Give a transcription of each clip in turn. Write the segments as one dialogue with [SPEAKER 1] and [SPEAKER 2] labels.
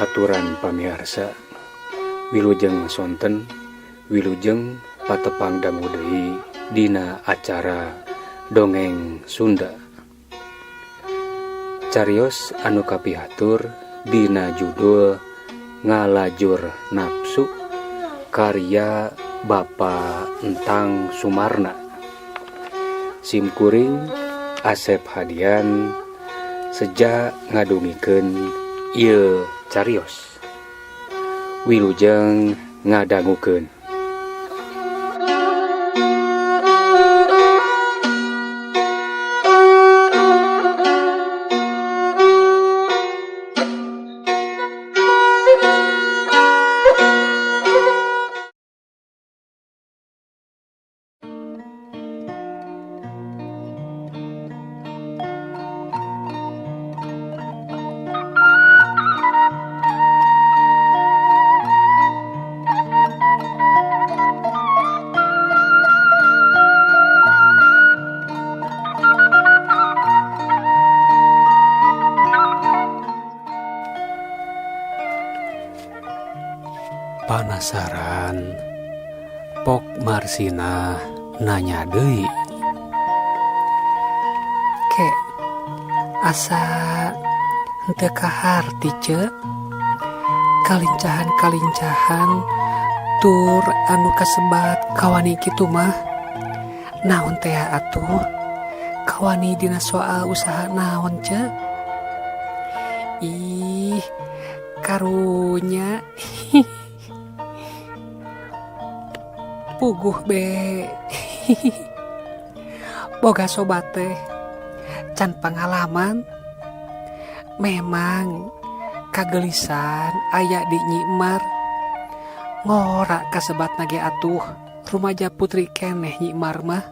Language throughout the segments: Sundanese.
[SPEAKER 1] Haturan pamiarsa Wilujeng sonten Wilujeng patepang dangu deui dina acara Dongeng Sunda. Carios anu kapihatur dina judul Ngalajur Napsu karya Bapa Entang Sumarna. Simkuring Asep Hadian seja ngadugikeun ieu carios. Wilujeng ngadangukeun. Panasaran Pok Marsinah nanya deui.
[SPEAKER 2] Ke asa henteu kaharti ce kalincahan-kalincahan tur anu kasebat kawani kitu mah naon teh atuh kawani dina soal usaha naon ce ih karunya puguh be boga sobat teh can pengalaman memang kagelisan aya di Nyimar ngora kasebat nage atuh rumaja putri keneh Nyimar mah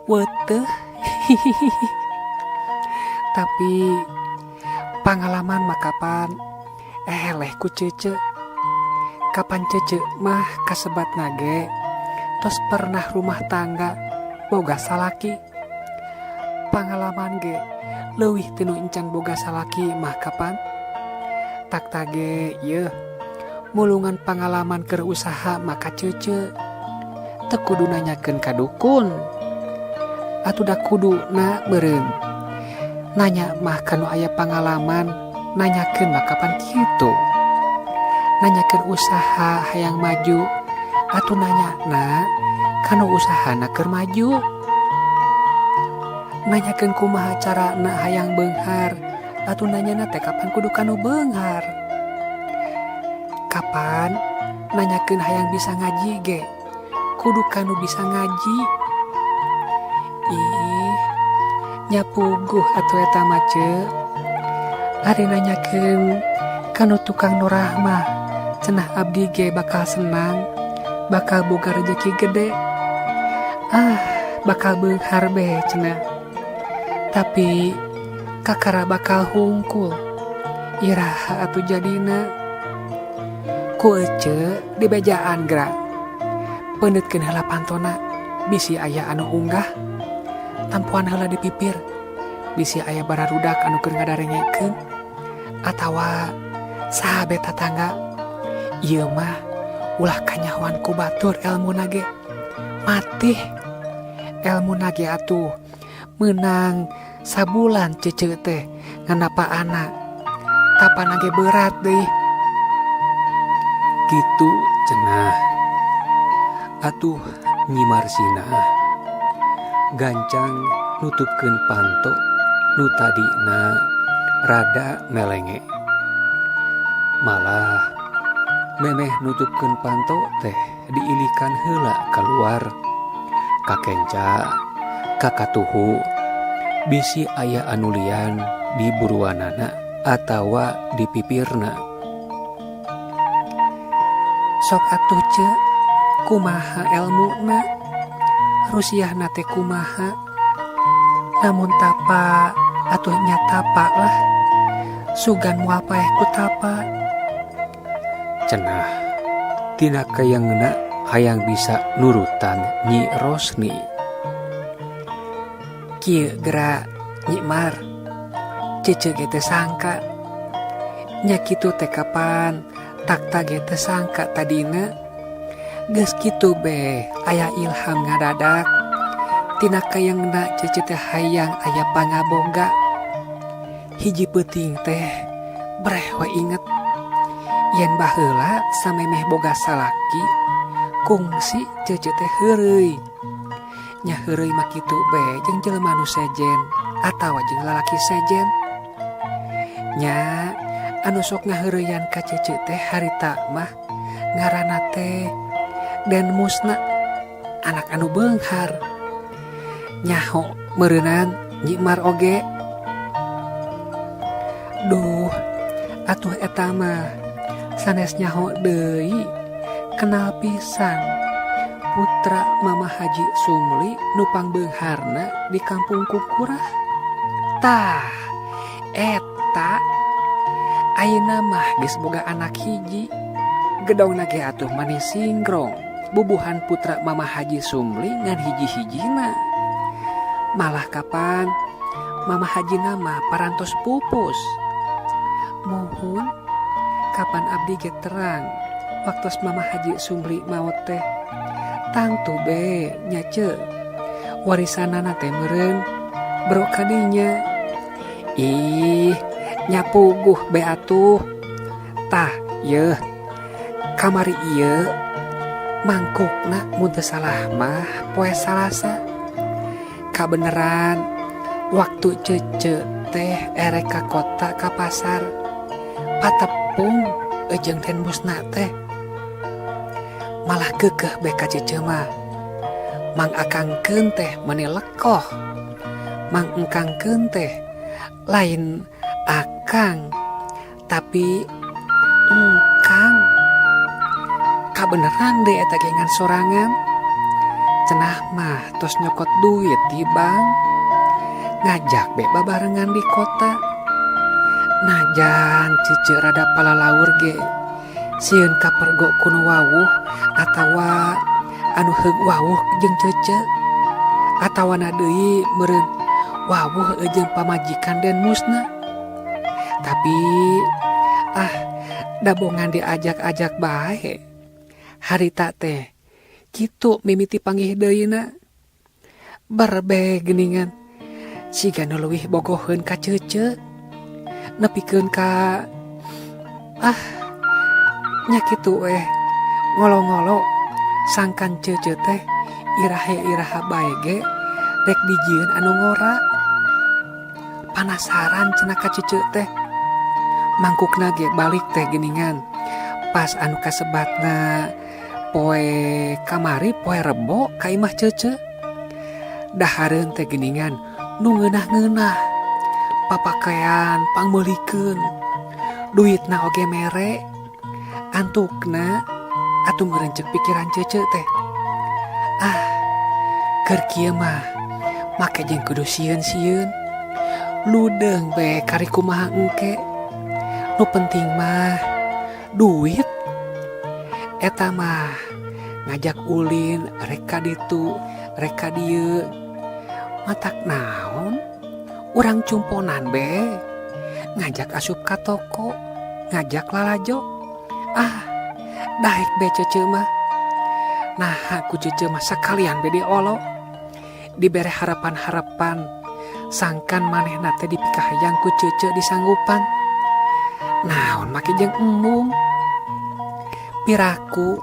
[SPEAKER 2] weteh tapi pengalaman mah kapan eleh ku cece kapan cece mah kasebat nage tos pernah rumah tangga boga salaki pengalaman ge leuwih tinu encan boga salaki mah kapan tak tage yeuh mulungan pengalaman keur usaha maka cece teu kudu nanyakeun ka dukun atuh da kudu na meureun nanya mah kanu aya pengalaman nanyakeun mah kapan kitu nanyakeun usaha hayang maju atuh nanya na kanu usahana keur maju nanyakeun kumaha carana hayang beunghar atuh nanyana teh kapan kudu kanu beunghar kapan nanyakeun hayang bisa ngaji ge kudu kanu bisa ngaji ih nya puguh atuh eta mah ce ari nanyakeun kanu tukang norah mah cenah abdi ge bakal senang bakal boga rejeki gede ah bakal beunghar be cenah tapi kakara bakal hungkul iraha atuh jadina ku ece dibejaan gerak peundeutkeun heula pantona bisi aya anu unggah tampuan heula di pipir bisi aya bararudak anu keur ngadarengekeun atawa sahabat tatangga ieu mah ulah kanyahoan ku batur elmuna ge matih elmuna ge atuh meunang sabulan cece teh nganapa anak tapana ge berat deui
[SPEAKER 1] Kitu cenah atuh Nyi Marsinah gancang nutupkeun panto nu tadina rada melenge malah memeh nutupkeun panto teh diilikan heula keluar kakenca kakatuhu bisi aya anu lian di buruanana atawa di pipirna.
[SPEAKER 2] Sok atuh ce kumaha elmuna rusiahna teh kumaha lamun tapa atuh nya tapa lah sugan moal paeh ku tapa
[SPEAKER 1] Cenah tina kayangeuna hayang bisa nurutan Nyi Rosni.
[SPEAKER 2] Kieu geura Nyimar cece ge teu sangka. Nya kitu teh kapan takta ge teu sangka tadina. Geus kitu be aya ilham ngadadak tina kayangna cece teh hayang aya pangaboga. Hiji peuting teh breh we inget yen baheula samemeh boga salaki kungsi cece teh heureuy. Nya heureuy mah kitu be jeung jelema nu sejen atawa jeung lalaki sejen. Nya anu sok ngaheureuyan ka cece teh harita mah ngaranna teh Den Musna anak anu beunghar. Nyaho meureunan Nyi Mar oge. Duh atuh eta mah sanes nyaho deui kenal pisan putra Mama Haji Sumli nu pangbeungharna di kampung Kukurah. Tah eta ayeuna mah geus boga anak hiji. Gedongna ge atuh mani singgrong bubuhan putra Mama Haji Sumli ngan hiji-hijina. Malah kapan Mama Haji nama parantos pupus. Muhun kapan abdi ge terang waktos Mama Haji Sumli maot teh. Tangtu be nya ce warisanana teh meureun bro kadinya. Ih nya puguh be atuh. Tah yeuh kamari ieu mangkukna mun teu salah mah poe Salasa. Kabeneran waktu cece teh erek ka kota ka pasar patepung jeung Den Musna teh. Malah keukeuh be ka cece mah. Mang akangkeun teh mani lekoh. Mang engkangkeun teh lain akang tapi engkang. Kabeneran deui eta ge ngan sorangan. Cenah mah tos nyokot duit di bank. Ngajak be babarengan di kota. Najan cece rada palalaur ge sieun kapergok ku nu wawuh atawa anu heug wawuh jeung cece atawa na deui meureun wawuh jeung pamajikan Den Musna. Tapi ah dabongan diajak-ajak bae. Harita teh kitu mimiti panggih deuna. Berbe geuningan siga nu leuwih bogoheun ka cece. Nepikeun ka ah nya kitu weh ngolo-ngolo sangkan cece teh irahe-iraha bae ge rek dijieun anu ngora. Panasaran cenah ka cece teh. Mangkukna ge balik teh geuningan pas anu kasebatna poe kamari poe Rebo ka imah cece. Dahareun teh geuningan nu ngeunah-ngeunah papakaian pangmeulikeun duitna oge mere. Antukna atuh meureun ceuk pikiran cece teh. Ah keur kieu mah make jeung kudu sieun-sieun. Ludeung be kari kumaha engke. Nu penting mah duit. Eta mah ngajak ulin rek ka ditu rek ka dieu. Matak naon urang cumponan be. Ngajak asup ka toko, ngajak lalajo. Ah daek be cece mah. Nah ku cece mah sakalian be diolo. Dibere harapan-harapan sangkan manehna teh dipikahayang ku cece disanggupan. Naon make jeung embung. Piraku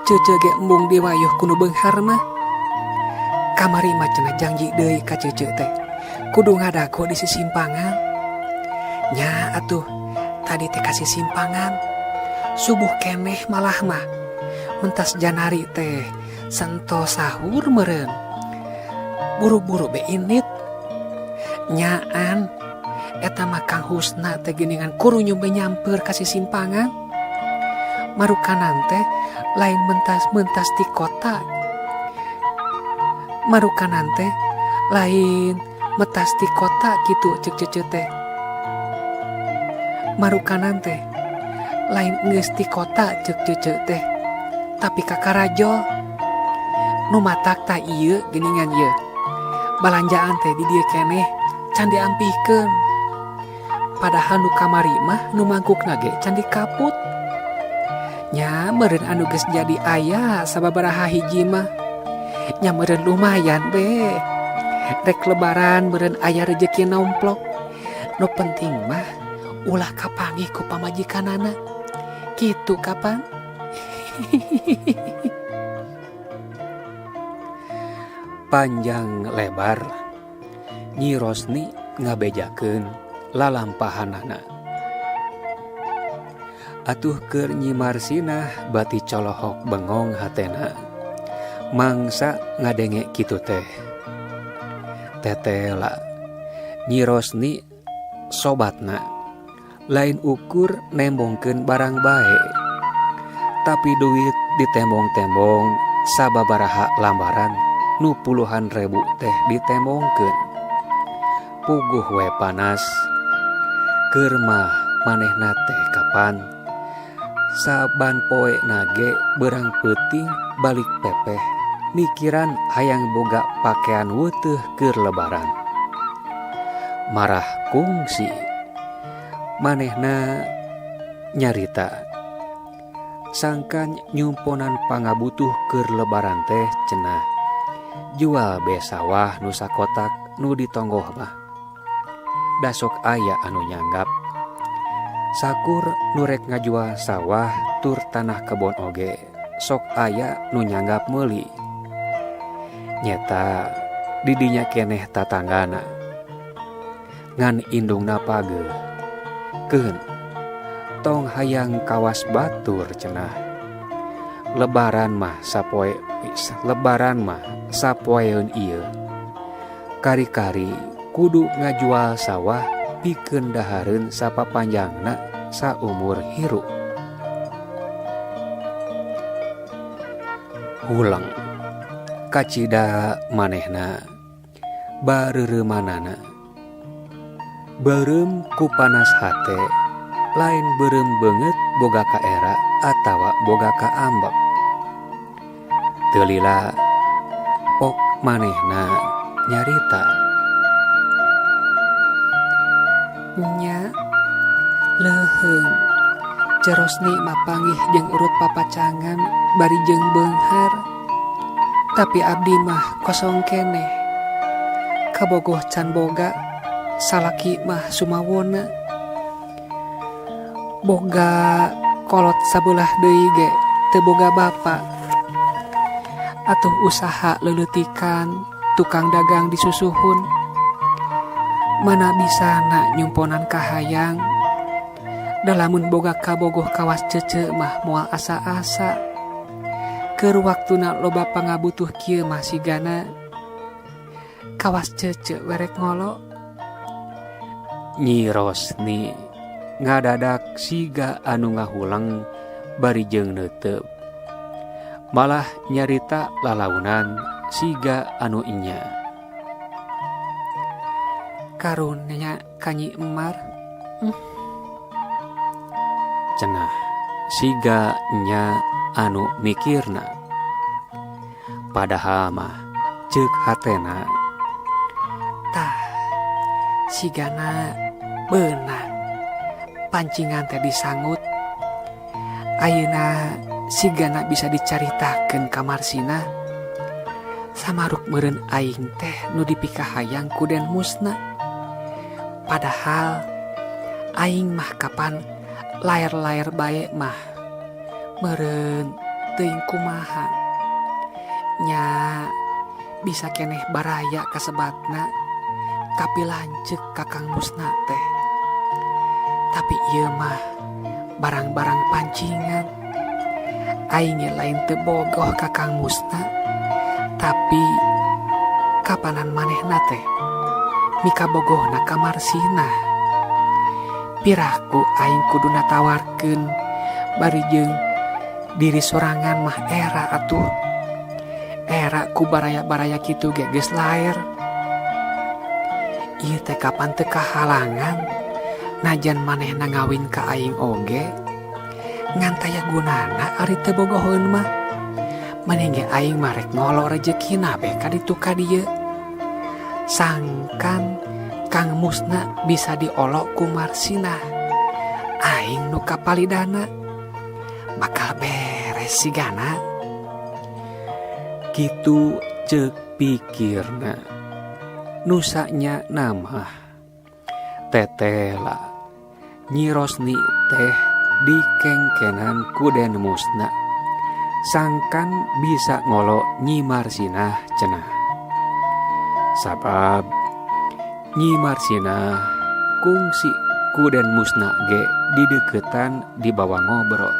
[SPEAKER 2] cece ge embung diwayuh ku nu beunghar mah. Kamari mah cenah janji deui ka cece teh kudu ngadago di sisimpangan. Nya atuh tadi teh ka sisimpangan. Subuh keneh malah mah mentas janari teh sento sahur meureun. Buru-buru be init. Nyaan eta mah Kang Husna teh geuningan kurunyum be nyamper ka sisimpangan. Marukanan teh lain mentas-mentas di kota. Marukanan teh lain metas di kota kitu ceuk cece teh. Marukanan teh lain geus di kota ceuk cece teh. Tapi ka Karajo. Nu matak tah ieu geuningan ieu. Balanjaan teh di dieu keneh can diampihkeun. Padahal nu kamari mah nu mangkukna ge can dikaput. Nya meureun anu geus jadi aya sababaraha hiji mah. Nya meureun lumayan be. Rek lebaran meureun aya rejeki nomplok. Nu penting mah ulah kapanggih ku pamajikanana. Kitu kapan?
[SPEAKER 1] Panjang lebar Nyi Rosni ngabejakeun lalampahanana. Atuh keur Nyi Marsinah bati colohok bengong hatena. Mangsa ngadenge kitu teh. Tetela Nyi Rosni sobatna lain ukur nembongkeun barang bae. Tapi duit ditembong-tembong sababaraha lambaran nu puluhan rebu teh ditembongkeun. Puguh we panas. Keur mah manehna teh kapan saban poe nage berang peuting balik pepeh mikiran hayang boga pakaian weteh keur lebaran. Marah kungsi manehna nyarita sangkan nyumponan pangabutuh keur lebaran teh cenah jual be sawah nu sakotak nu ditonggoh mah. Dasok aya anu nyanggap. Sakur nu rek ngajual sawah tur tanah kebon oge sok aya nu nyanggap meuli. Nyeta didinya keneh tatanggana. Ngan indungna pageuh. Keun tong hayang kawas batur cenah. Lebaran mah sapoe lebaran mah sapoeun ieu. Kari-kari kudu ngajual sawah pikeun dahareun sapapanjangna saumur hirup. Huleng kacida manehna bareuremanana. Beureum ku panas hate lain beureum beungeut boga kaera atawa boga kaambek. Teu lila pok manehna nyarita.
[SPEAKER 2] Nya leuheung Cerosni mapanggih jeung urut papacangan bari jeung beunghar. Tapi abdi mah kosong keneh. Kabogoh can boga salaki mah sumawona. Boga kolot sabelah deui ge teu boga bapa. Atuh usaha leuleutikan tukang dagang disusuhun. Mana bisana nyumponan kahayang. Da lamun boga kabogoh kawas cece mah moal asa-asa. Keur waktuna loba pangabutuh kieu mah sigana kawas cece werek ngolo.
[SPEAKER 1] Nyi Rosni ngadadak siga anu ngahuleng bari jeung neuteup. Malah nyarita lalaunan siga anu enya.
[SPEAKER 2] Karunya ka Nyi Emar.
[SPEAKER 1] Cenah siga nya anu mikirna. Padahal mah ceuk hatena.
[SPEAKER 2] Tah sigana beunang pancingan teh disangut. Ayeuna sigana bisa dicaritakeun ka Marsina. Samaruk meureun aing teh nu dipikahayang ku Den Musna. Padahal aing mah kapan lair-lair bae mah meureun teuing kumaha. Nya bisa keneh baraya kasebatna kapi lanceuk ka Kang Musna teh. Tapi ieu mah barang-barang pancingan. Aing ge lain teu bogoh ka Kang Musna, tapi kapanan manehna teh mikabogohna ka Marsinah. Piraku aing kudu natawarkeun bari jeung diri sorangan mah era atuh. Era ku baraya-baraya kitu ge geus laer. Ieu teh kapan teu kahalangan najan manehna ngawin ka aing oge. Ngan taya gunana ari teu bogoheun mah. Mending ge aing mah rek ngolo rejekina be ka ditu ka dieu. Sangkan Kang Musna bisa diolok ku Marsinah. Aing nu kapalidana bakal beres sigana.
[SPEAKER 1] Kitu ceuk pikirna. Nusanya nama tetela Nyi Rosni teh dikengkenan ku Den Musna sangkan bisa ngolo Nyi Marsinah cenah. Sabab Nyi Marsinah kungsi ku Den Musna ge dideketan dibawa ngobrol.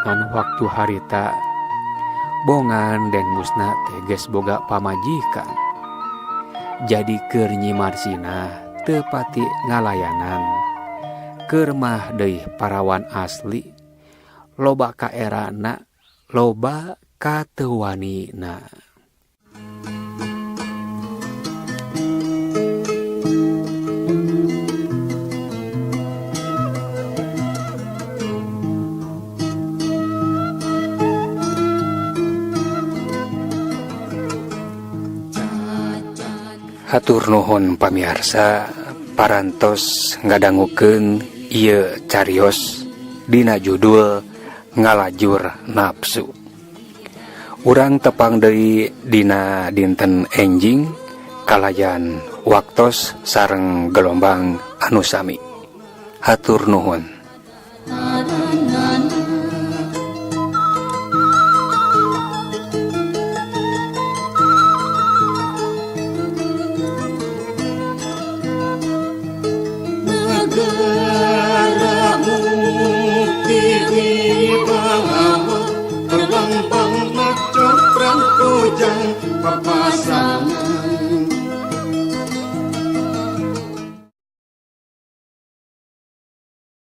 [SPEAKER 1] Ngan waktu harita bongan Den Musna teh geus boga pamajikan. Jadi keur Nyi Marsinah teu pati ngalayanan. Keur mah deui parawan asli loba kaerana loba kateuwanina. Hatur nuhun pamiarsa parantos ngadangukeun ieu carios dina judul Ngalajur Nafsu. Urang tepang deui dina dinten enjing kalayan waktos sareng gelombang anu sami. Hatur nuhun.
[SPEAKER 3] Negara mukti wibawa terlambang macam perang kojang papasangan.